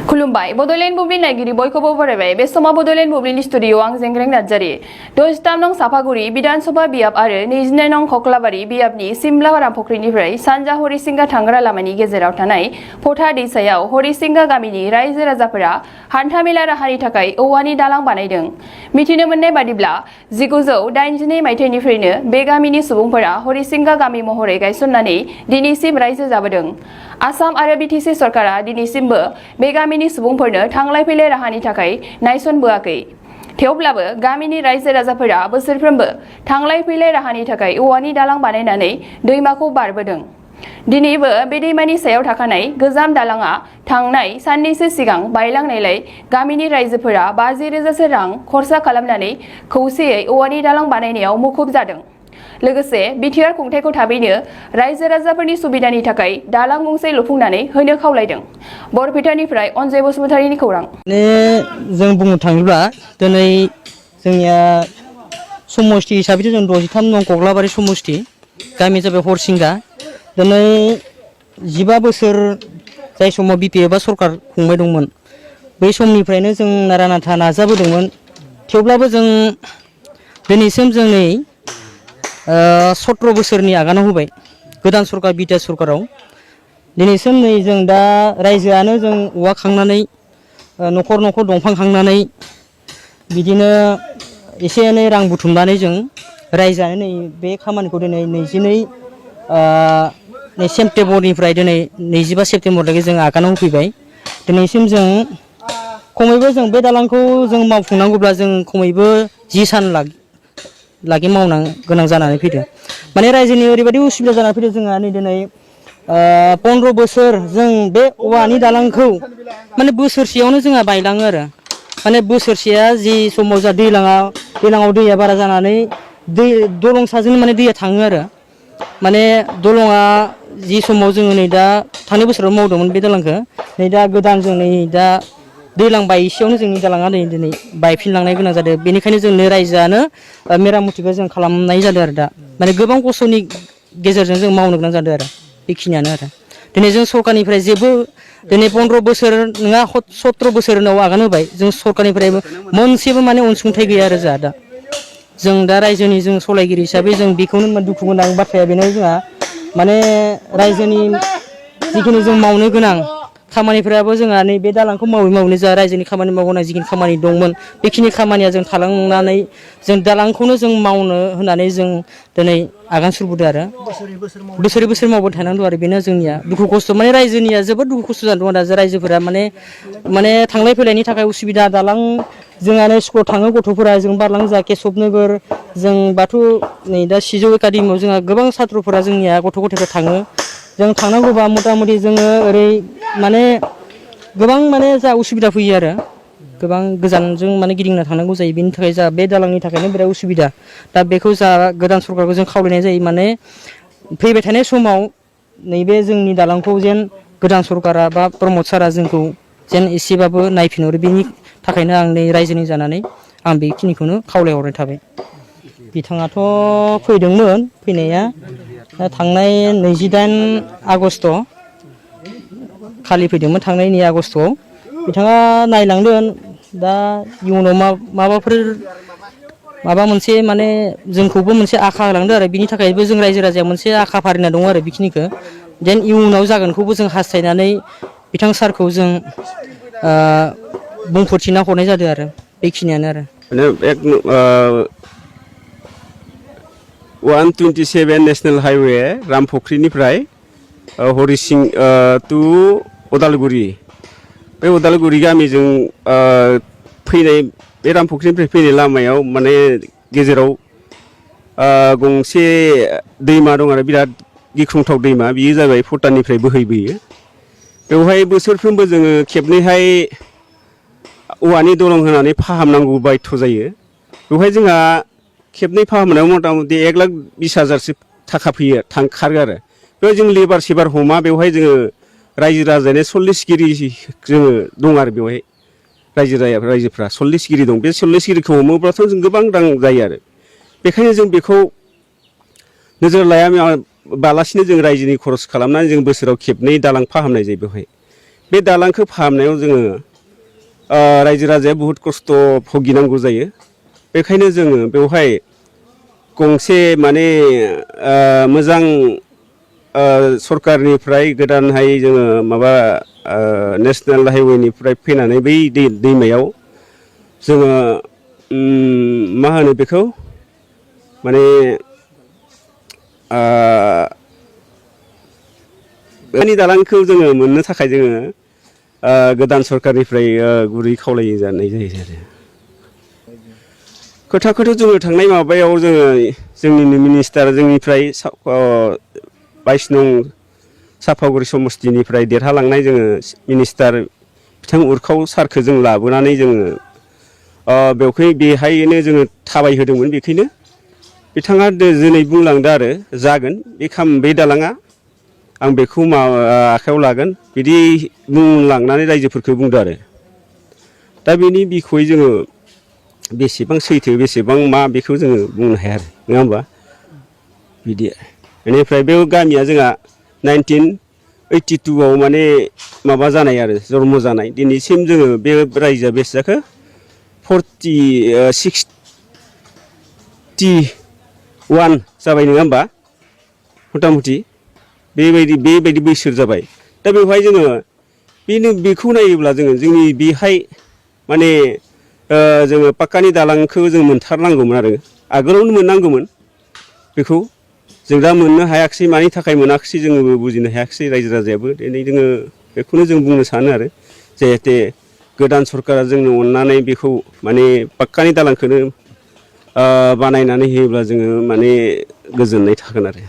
खुलुमबाय बड'लेण्ड बुब्लि नायगिरि बयखौबो बरायबाय बे समाव बड'लेण्ड बुब्लिनि स्टुडिअ आं जेंग्रें नार्जारि 23 नं साफागुरि बिधानसभा बियाब आरो 29 नं खख्लाबारि बियाबनि सिमला रामफख्रिनिफ्राय सानजा हरिसिंगा थांग्रा लामानि गेजेराव थानाय फथा दैसायाव हरिसिंगा गामिनि रायजो राजाफोरा हान्थामेला राहानि थाखाय औवानि दालां बानायदों। मिथिनो मोननाय बादिब्ला 1982 मायथाइनिफ्रायनो बे गामिनि सुबुंफोरा हरिसिंगा गामि महरै गायसननानै दिनैसिम रायजो जाबोदों। आसाम आरो बिटिसि सरकारा दिनैसिमबो बे गामिनि सुबुंफोरनो थांलाय फैलाय राहानि थाखाय नायसनबोआखै। थेवब्लाबो गामिनि रायजो राजाफोरा बोसोरफ्रोमबो थांलाय फैलाय राहानि थाखाय औवानि दालां बानायनानै दैमाखौ बारबोदों। दिनैबो बे दैमानि सायाव थाखानाय गोजाम दालांआ थांनाय साननैसो सिगां बायलांनायलाय गामिनि रायजोफोरा 50,000 रां खरसा खालामनानै खौसेयै औवानि दालां बानायनायाव मुखुब जादों। लोगोसे बिटिआर खुंथायखौ थाबैनो रायजो राजाफोरनि सुबिदानि थाखाय दालां गंसे लुफुंनानै होनो खावलायदों। बरपेटानिफ्राय अनजय बसुमतारिनि खौरां। जों बुंनो थाङोब्ला दिनै जोंनिया समष्टि हिसाबै जों 23 नं कख्लाबारि समष्टि गामिया जाबाय हरसिंगा। दिनै 15 बोसोर जाय समाव बिपिएफआ सरकार खुंबाय दंमोन बै समनिफ्रायनो जों नारा नाथा नाजाबोदोंमोन। थेवब्लाबो जों दिनैसिम जोंनि 17 बोसोरनि आगानाव होबाय गोदान सरकार बिटिआर सरकाराव। दिनैसिम नै जों दा रायजोआनो जों औवा खांनानै न'खर न'खर दंफां खांनानै बिदिनो एसे एनै रां बुथुमनानै जों रायजोआनो नै बे खामानिखौ दिनै 22 सेप्तेम्बरनिफ्राय दिनै 25 सेप्तेम्बरलागै जों आगानाव होफैबाय। दिनैसिम जों खमैबो जों बे दालांखौ जों मावफुंनांगौब्ला जों खमैबो 10 सान लागि मावनो गोनां जानानै फैदों। माने रायजोनि ओरैबायदि उसुबिदा जानानै फैदों जोंहा नै दिनै 15 बोसोर जों बे औवानि दालांखौ माने बोसोरसेयावनो जोंहा बायलाङो आरो माने बोसोरसेया जि समाव जा दैलाङाव दैया बारा जानानै दलं साजों माने दैया थाङो आरो माने दलङा जि समाव जोङो नै दा थांनाय बोसोराव मावदोंमोन बे दालांखौ नै दा गोदान जों नै दा दैलां बायसेयावनो जोंनि दालाङा नै दिनै बायफिनलांनाय गोनां जादों। बेनिखायनो जोंनो रायजोआनो मेरामतिखौ जों खालामनाय जादों आरो दा माने गोबां खस्थ'नि गेजेरजों जों मावनो गोनां जादों आरो बेखिनियानो आरो दिनै जों सरकारनिफ्राय जेबो दिनै 15 बोसोर नङा 17 बोसोर उनाव आगान होबाय जों सरकारनिफ्रायबो मोनसेबो माने अनसुंथाइ गैया आरो जोंहा दा जों दा रायजोनि जों सलायगिरि हिसाबै जों बेखौनो दुखु गोनां बाथ्राया बेनो जोंहा माने रायजोनि जिखिनि जों मावनो गोनां खामानिफोराबो जोंहा नै बे दालांखौ मावै जोंहा रायजोनि खामानि मावनाय जिखिनि खामानि दंमोन बेखिनि खामानिया जों थालांनानै जों दालांखौनो जों मावनो होननानै जों दिनै आगान सुरबोदों आरो बोसोरै बोसोर मावबाय थानांगौ आरो बेनो जोंनिया दुखु खस्थ' माने रायजोनिया जोबोद दुखु खस्थ' जाना दं आरो रायजोफोरा माने थांलाय फैलायनि थाखाय उसुबिदा दालां जोंहानो स्कुलाव थाङो गथ'फोरा जों बारलाङो जोंहा केशब नोगोर जों बाथौ नै दा सिजौ एकाडेमियाव जोंहा गोबां साथ्र'फोरा जोंनिया गथ' गथायफोर थाङो। जों थांनांगौबा मथा मथि जोङो ओरै माने गोबां माने जा उसुबिदा फैयो आरो गोबां गोजानजों माने गिदिंना थांनांगौ जायो। बेनि थाखाय जा बे दालांनि थाखायनो बिराद उसुबिदा दा बेखौ जा गोदान सरकारखौ जों खावलायनाय जायो माने फैबाय थानाय समाव नैबे जोंनि दालांखौ जेन गोदान सरकारा बा प्रमद सारा जोंखौ जेन एसेबाबो नायफिनहरो बेनि थाखायनो आं नै रायजोनि जानानै आं बेखिनिखौनो खावलायहरनाय थाबाय। बिथाङाथ' फैदोंमोन फैनाया थांनाय 28 आगस्ट खालि फैदोंमोन थांनाय 2 आगस्टआव बिथाङा नायलांदों दा इयुनाव माबा मोनसे माने जोंखौबो मोनसे आखा होलांदों आरो बिनि थाखायबो जों रायजो राजाया मोनसे आखा फारिना दङ आरो बेखिनिखौ जेन इयुनाव जागोनखौबो जों हास्थायनानै बिथां सारखौ जों बुंफोरथिना हरनाय जादों आरो बेखिनियानो आरो 127 नेशनेल हाइवे रामफख्रिनिफ्राय हरिसिं टु उदालगुरि बे उदालगुरि गामिजों फैनाय बे रामफख्रिनिफ्राय फैनाय लामायाव माने गेजेराव गंसे दैमा दं आरो बिराद गिख्रंथाव दैमा बियो जाबाय भुटाननिफ्राय बोहैबोयो। बेवहाय बोसोरफ्रोमबो जोङो खेबनैहाय औवानि दलं होनानै फाहामनांगौ बायध' जायो। बेवहाय जोंहा खेबनै फाहामनायाव मथा मथि 1,20,000सो थाखा फैयो थांखारो आरो बेवहाय जों लेबार सेबार हमा बेवहाय जोङो रायजो राजानो 40 गिरि जोङो दं आरो बेवहाय रायजोफ्रा 40 गिरि दं। बे 40 गिरिखौ हमोब्लाथ' जों गोबां रां जायो आरो बेखायनो जों बेखौ नोजोर लायाबालासिनो जों रायजोनि खरस खालामनानै जों बोसोराव खेबनै दालां फाहामनाय जायो। बेवहाय बे दालांखौ फाहामनायाव जोङो रायजो राजाया बुहुद खस्थ' भुगिनांगौ जायो। बेखायनो जोङो बेवहाय गंसे माने मोजां सरकारनिफ्राय गोदानहाय जोङो माबा नेशनेल हाइवेनिफ्राय फैनानै बै दैमायाव जोङो मा होनो बेखौ माने बेनि दालांखौ जोङो मोननो थाखाय जोङो गोदान सरकारनिफ्राय गुरै खावलाय जानाय जायो आरो खोथाखौथ' जोङो थांनाय माबायाव जोङो जोंनिनो मिनिस्टार जोंनिफ्राय 22 नं साफागुरि समस्तिनिफ्राय देरहालांनाय जोङो मिनिस्टार बिथां उरखाव सारखौ जों लाबोनानै जोङो बेहायनो जोङो थाबायहोदोंमोन। बेखायनो बिथाङा दिनै बुंलांदो आरो जागोन बे दालाङा आं बेखौ आखायाव लागोन बिदि बुंलांनानै रायजोफोरखौ बुंदो आरो दा बेनि बिखय जोङो बेसेबां सैथो बेसेबां मा बेखौ जोङो बुंनो हाया आरो नङा होमबा बिदि बेनिफ्राय बे गामिया जोंहा 1982 आव माने माबा जानाय आरो जन्म जानाय दिनैसिम जोङो बे रायजोआ बेसे जाखो 61 जाबाय नङा होमबा मथा मथि बेबायदि बैसो जाबाय। दा बेवहाय जोङो बेखौ नायोब्ला जोंनि बेहाय माने जोङो पाक्कानि दालांखौ जों मोनथारनांगौमोन आरो आगोलावनो मोननांगौमोन। बेखौ जों दा मोननो हायाखिसै मानि थाखाय मोनाखिसै जोङो बुजिनो हायाखिसै रायजो राजायाबो दिनै जोङो बेखौनो जों बुंनो सानो आरो जाहाथे गोदान सरकारा जोंनो अननानै बेखौ माने पाक्कानि दालांखौनो बानायनानै होयोब्ला जोङो माने गोजोननाय थागोन आरो